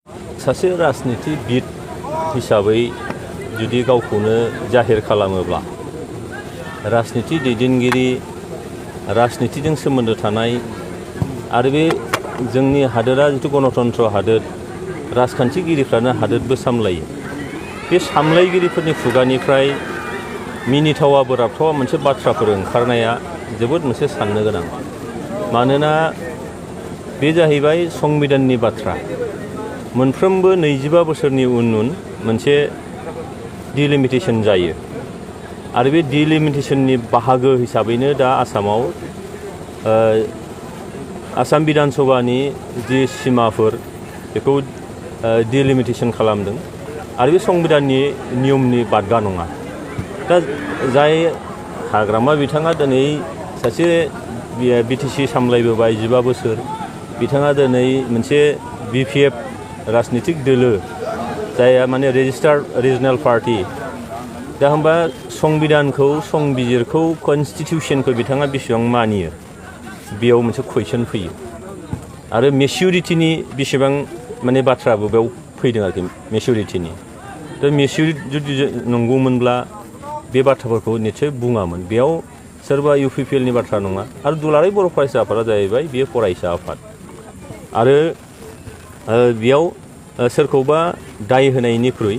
सासे राजनितिबिद हिसाबै जुदि गावखौनो जाहिर खालामोब्ला राजनिति दैदेनगिरि राजनितिजों सोमोन्दो थानाय आरो बे जोंनि हादोरा जिथु गणतन्त्र हादोर राजखान्थिगिरिफ्रानो हादोरबो सामलायो बे सामलायगिरिफोरनि खुगानिफ्राय मिनिथावा बोराबथावा मोनसे बाथ्राफोर ओंखारनाया जोबोद मोनसे साननो गोनां मानोना बे जाहैबाय संबिधाननि बाथ्रा मोनफ्रोमबो 25 बोसोरनि उन मोनसे डिलिमिटेशन जायो आरो बे डिलिमिटेशननि बाहागो हिसाबैनो दा आसामाव आसाम विधान सभानि जि सिमाफोर बेखौ डिलिमिटेशन खालामदों आरो बे संबिधाननि नियमनि बादगा नङा दा जाय हाग्रामा बिथाङा दिनै सासे बिटिसि सामलायबोबाय 15 बोसोर बिथाङा दिनै मोनसे बिपिएफ राजनितिक दोलो जायहा माने रेजिस्टार्ड रिजनेल पार्टी दा होमबा संबिधानखौ संबिजिरखौ कन्स्टिटिउशनखौ बिथाङा बेसेबां मानियो बेयाव मोनसे कुइसन फैयो आरो मेच्युरिटिनि बेसेबां माने बाथ्राबो बेयाव फैदों आरोखि मेच्युरिटिनि दा मेच्युरिटि जुदि नंगौमोनब्ला बे बाथ्राफोरखौ निश्चय बुङामोन बेयाव सोरबा इउपिपिएलनि बाथ्रा नङा आरो दुलाराय बर' फरायसा आफादा जाहैबाय बेयो फरायसा आफाद आरो बेयाव सोरखौबा दाय होनायनिख्रुइ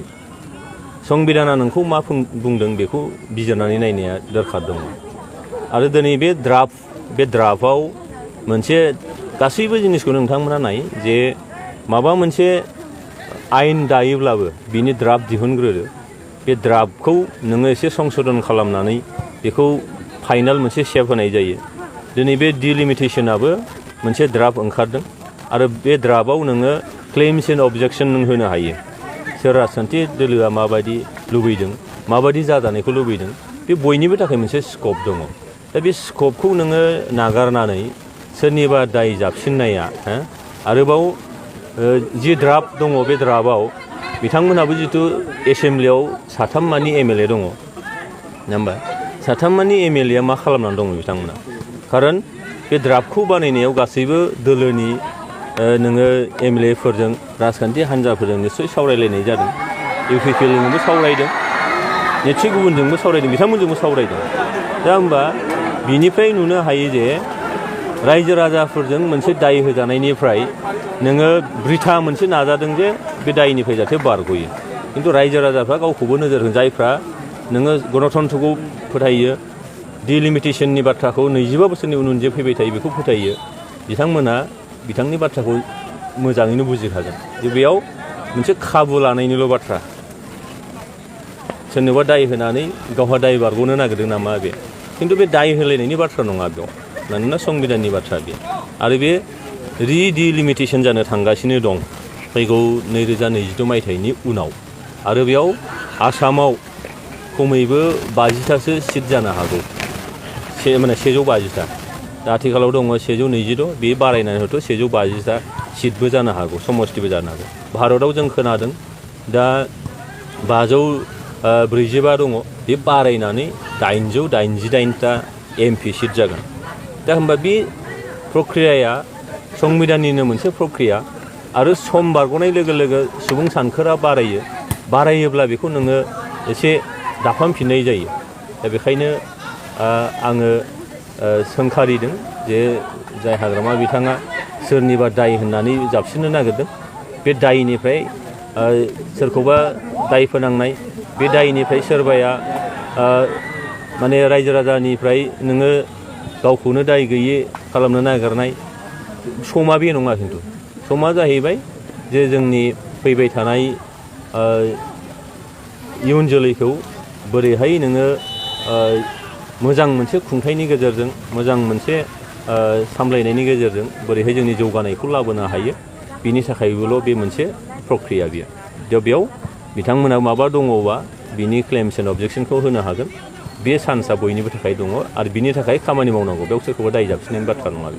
संबिधाना नोंखौ मा बुंदों बेखौ बिजिरनानै नायनाया दरखार दङ आरो दिनै बे ड्राफ्टआव मोनसे गासैबो जिनिसखौ नोंथांमोना नाय जे माबा मोनसे आयेन दायोब्लाबो बिनि ड्राफ्ट दिहुनग्रोयो बे ड्राफ्टखौ नोङो एसे संशोधन खालामनानै बेखौ फाइनाल मोनसे शेप होनाय जायो दिनै बे डिलिमिटेशनाबो मोनसे ड्राफ्ट ओंखारदों आरो बे ड्राफ्टआव नोङो क्लेम्स एन्ड अबजेक्शन नों होनो हायो सोर राजखान्थि दोलोआ माबायदि लुबैदों माबायदि जाजानायखौ लुबैदों बे बयनिबो थाखाय मोनसे स्कप दङ दा बे स्कपखौ नोङो नागारनानै सोरनिबा दाय जाबसिननाया आरोबाव जि ड्राफ्ट दङ बे ड्राफ्टआव बिथांमोनहाबो जिथु एसेम्ब्लियाव 3 मानि एमएलए दङ नङा होमबा 3 मानि एमएलएआ मा खालामनानै दङ बिथांमोना खारन बे ड्राफ्टखौ बानायनायाव गासैबो दोलोनि नोङो एमएलएफोरजों राजखान्थि हान्जाफोरजों निश्चय सावरायलायनाय जादों इउपिपिएलजोंबो सावरायदों निश्चय गुबुनजोंबो सावरायदों बिथांमोनजोंबो सावरायदों दा होमबा बिनिफ्राय नुनो हायो जे रायजो राजाफोरजों मोनसे दाय होजानायनिफ्राय नोङो ब्रिथा मोनसे नाजादों जे बे दायनिफ्राय जाहाथे बारग'यो खिन्थु रायजो राजाफ्रा गावखौबो नोजोर होन जायफ्रा नोङो गणतन्त्रखौ फोथायो डिलिमिटेशननि बाथ्राखौ 25 बोसोरनि उन जे फैबाय थायो बेखौ फोथायो बिथांमोना बिथांनि बाथ्राखौ मोजाङैनो बुजिखागोन जे बेयाव मोनसे खाबु लानायनिल' बाथ्रा सोरनोबा दाय होनानै गावहा दाय बारग'नो नागिरदों नामा बे खिन्थु बे दाय होलायनायनि बाथ्रा नङा बेयाव मानोना संबिधाननि बाथ्रा बे आरो बे रिडिलिमिटेशन जानो थांगासिनो दं फैगौ 2026 मायथाइनि उनाव आरो बेयाव आसामाव खमैबो 50थासो सिट जानो हागौ माने 150टा दा आथिखालाव दङ 126 बे बारायनानै हयथ' 150टा सिटबो जानो हागौ समस्तिबो जानो हागौ भारताव जों खोनादों दा 545 दङ बे बारायनानै 888टा एमपि सिट जागोन दा होमबा बे प्रक्रियाया संबिधाननिनो मोनसे प्रक्रिया आरो सम बारग'नाय लोगो लोगो सुबुं सानखोआ बारायोब्ला बेखौ नोङो एसे दाफामफिननाय जायो दा बेखायनो आङो सोंखारिदों जे जाय हाग्रामा बिथाङा सोरनिबा दाय होननानै जाबसिननो नागिरदों बे दायनिफ्राय सोरखौबा दाय फोनांनाय बे दायनिफ्राय सोरबाया माने रायजो राजानिफ्राय नोङो गावखौनो दाय गैयै खालामनो नागिरनाय समा बे नङा खिन्थु समा जाहैबाय जे जोंनि फैबाय थानाय इयुन जोलैखौ बोरैहाय नोङो मोजां मोनसे खुंथायनि गेजेरजों मोजां मोनसे सामलायनायनि गेजेरजों बोरैहाय जोंनि जौगानायखौ लाबोनो हायो बिनि थाखायबोल' बे मोनसे प्रक्रिया बियो दा बेयाव बिथांमोना माबा दङबा बिनि क्लेम्स एन्ड अबजेक्शनखौ होनो हागोन बे चान्सआ बयनिबो थाखाय दङ आरो बिनि थाखाय खामानि मावनांगौ बेयाव सोरखौबा दाय जाबसिननायनि बाथ्रा नङा